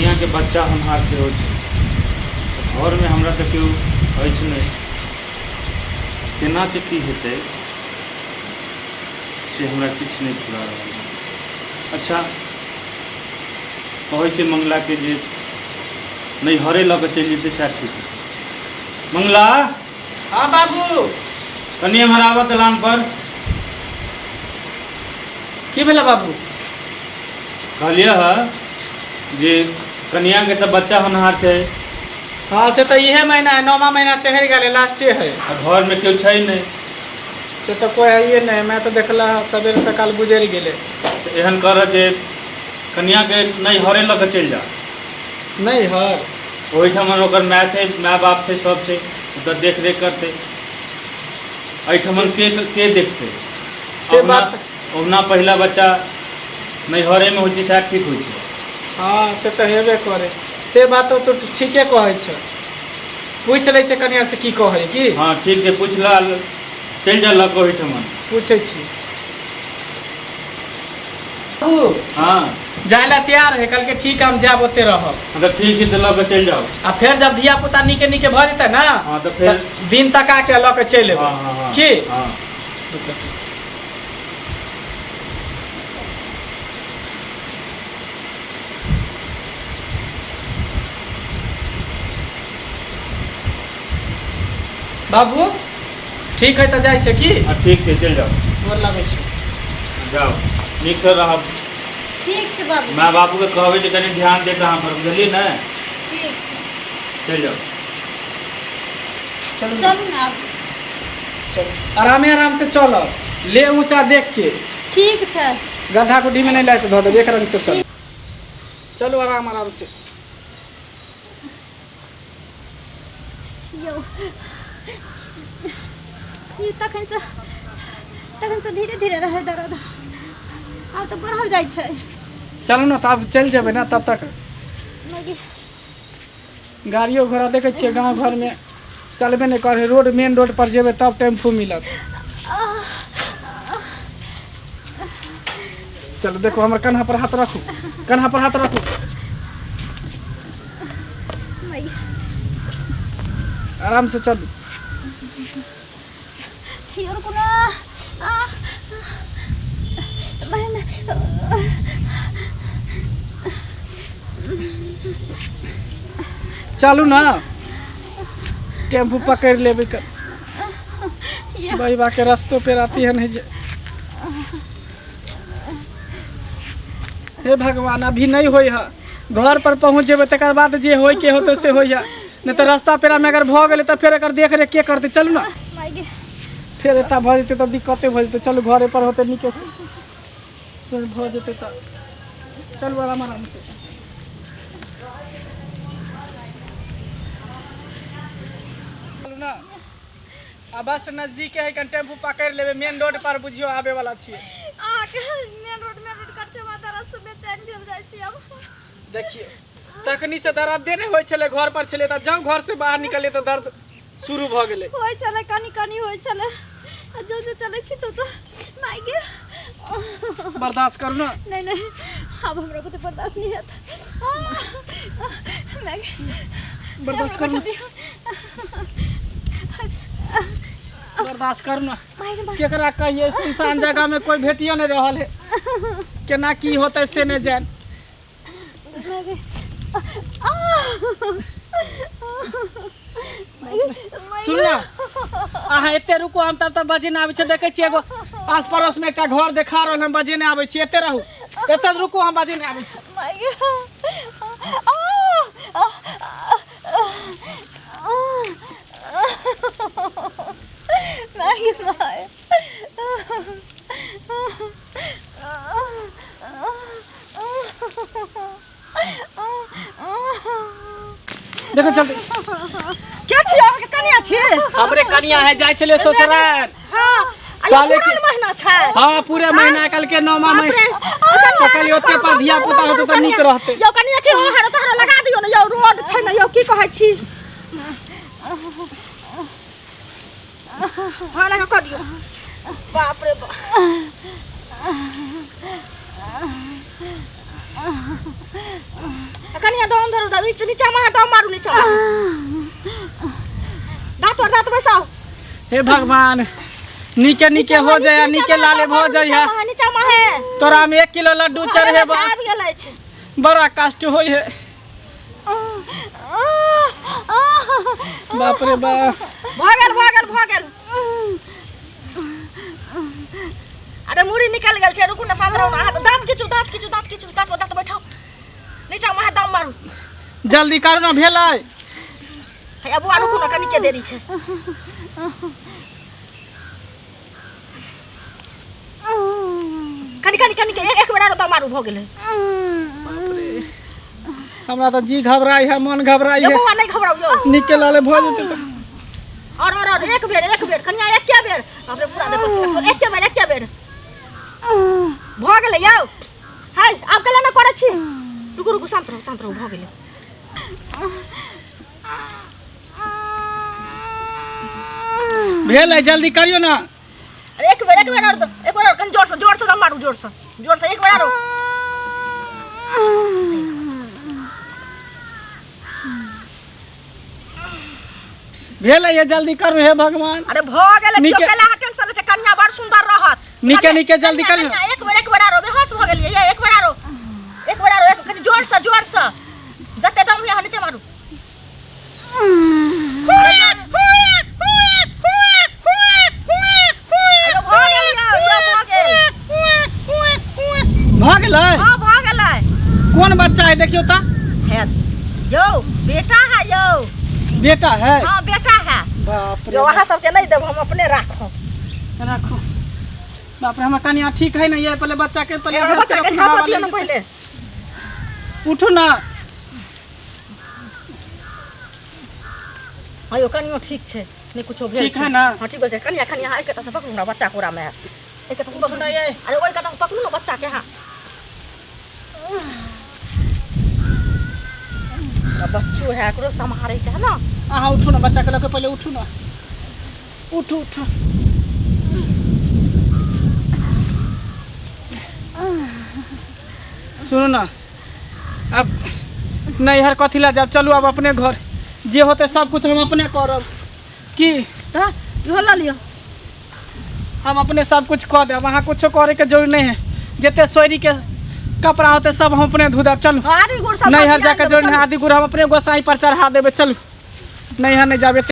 कनियाके बच्चा होनहार सेहो छै। घरमे हमरा तऽ केओ अछि नहि, केनाके की हेतै से हमरा किछु नहि फुरा रहल अछि। अच्छा कहै छै मंगलाके जे नैहरे लऽ कऽ चलि जेतै सएह ठीक हेतै। मंगला। हाँ बाबू। कनि एम्हर आबऽ दलान पर। की भेलै बाबू? कहलियै हँ जे कनियाके तऽ बच्चा होनहार छै। हाँ से तऽ इहे महीना है, 9वां महीना चढ़ि गेलै, लास्टे है। आ घरमे केओ छै नहि। से तऽ कोइ है नहि, मैं तऽ देखला सवेरे सकाल गुजरि गेलै। तऽ एहन करऽ जे कनियाके नैहरे लऽ कऽ चलि जा। नैहर? ओहिठाम ओकर माय छै, माय बाप छै, सब छै, ओतऽ देखरेख करतै। एहिठाम के के देखतै से बात? ओहुना पहिला बच्चा नैहरेमे होइ छै, सएह ठीक होइ छै। हँ से तऽ हेबे करे, से बात तऽ ठीके कहै छै। पूछि लै छै कनिया से की कहै की। हँ ठीक छै, पूछि लऽ, चलि जा लऽ कऽ ओहिठाम। पूछै छी बाबू। हँ। जाय ला तैयार है, कहलकै ठीक हम जायब, ओते रहब। हँ तऽ ठीक छै, तऽ लऽ कऽ चलि जाउ। आ फेर जब धिया पुता नीके नीके भऽ जेतै ने, हँ तऽ फेर दिन तका के लऽ कऽ चलि एबै। हँ हँ हँ। की? हँ। बाबू ठीक है तऽ जाइ छै की? हँ ठीक छै, चलि जाउ। गोर लागै छी। जाउ, नीकसँ रहब। ठीक छै बाबू। माय बाबूके कहबै जे कनि ध्यान देत अहाँ पर, बुझलियै ने? ठीक छै। चलि जाउ। चलू। चलू ने आब। चलू, आरामे आराम से चलब, ले ऊँचा देख के। ठीक छै। गड्ढा गुड्ढी में नहीं लाइट धऽ देब, एक रंग से चलू। चलू आराम आराम से। यौ ई तखनसँ धीरे धीरे रहै दर्द, आब तऽ बढ़ल जाइ छै। चलू ने तऽ, आब चलि जेबै ने तब तक। मैगी। गाड़ियो घोड़ा देखै छियै गाँव घरमे चलबे नहि करै, रोड मेन रोड पर जेबै तब टेम्पू मिलत। चलू, देखो हमर कन्हा पर हाथ राखू, कन्हा पर हाथ राखू। मैगी। आराम से चलू। यौ रुकू ना। आ चलू ना, टेम्पू पकड़ लेबै। बहिबा के रस्तो पे आती है नहीं जे। हे भगवान, अभी नहीं होई है, घर पर पहुँच जेबै तकर बाद जे होय के होतै से होई है, नहीं तऽ रास्ता पेरा में अगर भऽ गेलै तऽ फेर एकर देख रेख के करतै? चलू ना। माय। फेर एतऽ भऽ जेतै तऽ दिक्कते भऽ जेतै। चलू, घरे पर होतै नीके से, फेर भऽ जेतै तऽ। चलू आराम आराम से चलू ना। आ बस नजदीके है, कन टेम्पू पकड़ि लेबै, मेन रोड पर बुझियौ आबे वाला छियै। अहाँके मेन रोड कट छै, हमरा दर्द से बेचैन भेल जाइ छी अब। देखियौ, तखनी से दर्दे नहि होइ छलै, घर पर छलै, तऽ जाउ घर से बाहर निकललियै तऽ दर्द शुरू भऽ गेलै। होइ छलै, कनि कनि होइ छलै, आ जो जो चलै छी तो माय गे। बर्दाश्त करू ने। नहीं नहीं, आब हमरा बुते बर्दाश्त नहीं हैत। माय गे। बर्दाश्त करू ने, बर्दाश्त करू ने। माय गे माय। केकरा कहिए, सुनसान जगह में कोई भेटियो नहीं रहल है, केना की होतै से नहीं जान। माय गे। सुन ना, अहाँ एते रुकू, हम तब तक बजे नहि आबै छै। देखै छियै एगो आस पड़ोस में एकटा घर देखा रहल, हम बजे नहि आबै छी। एते रहू, एते रुकू, हम बजे नहि आबै छी। माय गे। माय गे माय। देखो जल्दी। के छी अहाँके? कनिया छी? हमरे कनिया है, जाइ छलै ससुराल। हाँ आ ई कहले पूरा महीना छै। हाँ, पूरे महीना, कल के 9वां महीना तऽ कहलियै ओते पर धिया पुता होतै तऽ नीक रहतै। यौ कनिया के हरो तहरो लगा दियौ ने यौ, रोड छै ने यौ, की कहै छी? हाँ लगा कऽ दियौ। बाप रे बाप। कनिया दम धरू दादी नीचा में दम मारू नीचा में दांत पर दांत बैसाओ। हे भगवान, नीके नीके हो जाए, नीके लाले भ जाए। नीचा में है तोरा में 1 किलो लड्डू चढ़ेबा। आबि गेल अछि। बड़ा कष्ट होइ है। बाप रे बाप। भऽ गेल भऽ गेल भऽ गेल। अरे मुड़ी निकल गेल छै, रुकू ने, शांत रहू ने। अहाँ तऽ दाँत खींचू, दाँत खींचू, दाँत खींचू, दाँत पर दाँत बैठाउ, नीचा में दम मारू। जल्दी करू ने, भेलै। हे बुआ रुकू ने, कनिके देरी छै। कनि कनि कनि एक बेर आरो दम मारू, भऽ गेलै। हमरा तऽ जी घबराइ है, मन घबराइ यौ है। बौआ नहि घबराउ यौ। नीके लाले भऽ जेतै तऽ। और एक बेर, एक बेर कनिया, एके बेर। बाप रे, पूरा देखो पसीना छोड़। एके बेर, एके बेर भऽ गेलै यौ। हाय, आब कैला ने करै छी? रुकू रुकू, शांत रहू, शांत रहू, भऽ गेलै। भेलै, जल्दी करियौ ने। अरे एक बेर, एक बेर और दो, एक बेर और, कनि जोर से, जोर से दम मारू, जोर से, जोर से, एक बेर आरो। भेलै ये, जल्दी करू, हे भगवान। अरे भऽ गेलै। नीके- छियो कैला अहाँ टेंशन लै छै? कनिया बड़ सुंदर रहत। नीके- कनिया- नीके जल्दी कनिया- करियौ। कनिया, एक बेर, एक बेर आरो, बेहोश भऽ गेलियै ये। एक बेर आरो, एक बेर आरो, एक कनि जोर से, जोर से, जते दम होइए नीचे मारू। अरे भऽ गेल यौ, यौ भऽ गेल। भऽ गेलै? हाँ भऽ गेलै। कोन बच्चा है, देखियौ तऽ। है यौ, बेटा है यौ। बेटा है? हाँ बेटा है। बाप रे। यौ, अहाँ सबके नहि देब, हम अपने राखब। राखू। बाप रे, हमर कनिया ठीक है ने ये? पहले बच्चा के पहले एगो बच्चा के झाँप झाँप हवा दियौ ने लागि पहिले। जेतै। उठू ना। हाँ यौ, कनियो ठीक छै, नहि कुछो भेल। ठीक है ना? हाँ ठीक छै। कनिया, कनिया, एक कता से पकड़ू ना बच्चा कोरा में, एक कता से पकड़ू। ना ये। अरे ओहि कता से पकड़ू ना बच्चा के। हाँ, बच्चो है, एकरो सम्हारे के है ना। अहाँ उठू ना, बच्चा के लऽ के पहिले उठू ना। उठू उठू। सुनू ना, अब नैहर कथी ला जाब? चलू अब अपने घर, जे होते सब कुछ हम अपने करब। की तऽ इहो लऽ लिअ। हम अपने सब कुछ कऽ देब, अहाँ कुछो करे के जरूरी नहीं है। जते सोयरी के कपड़ा होते सब हम अपने धो देब। चलू। आदि गुड़ सब नैहर सब्जी जाके आनि देबै, जरूरी नहीं। चलू। आदि गुड़ हम अपने गोसाई पर चढ़ा देबै। चलू, नैहर नहीं जाबे।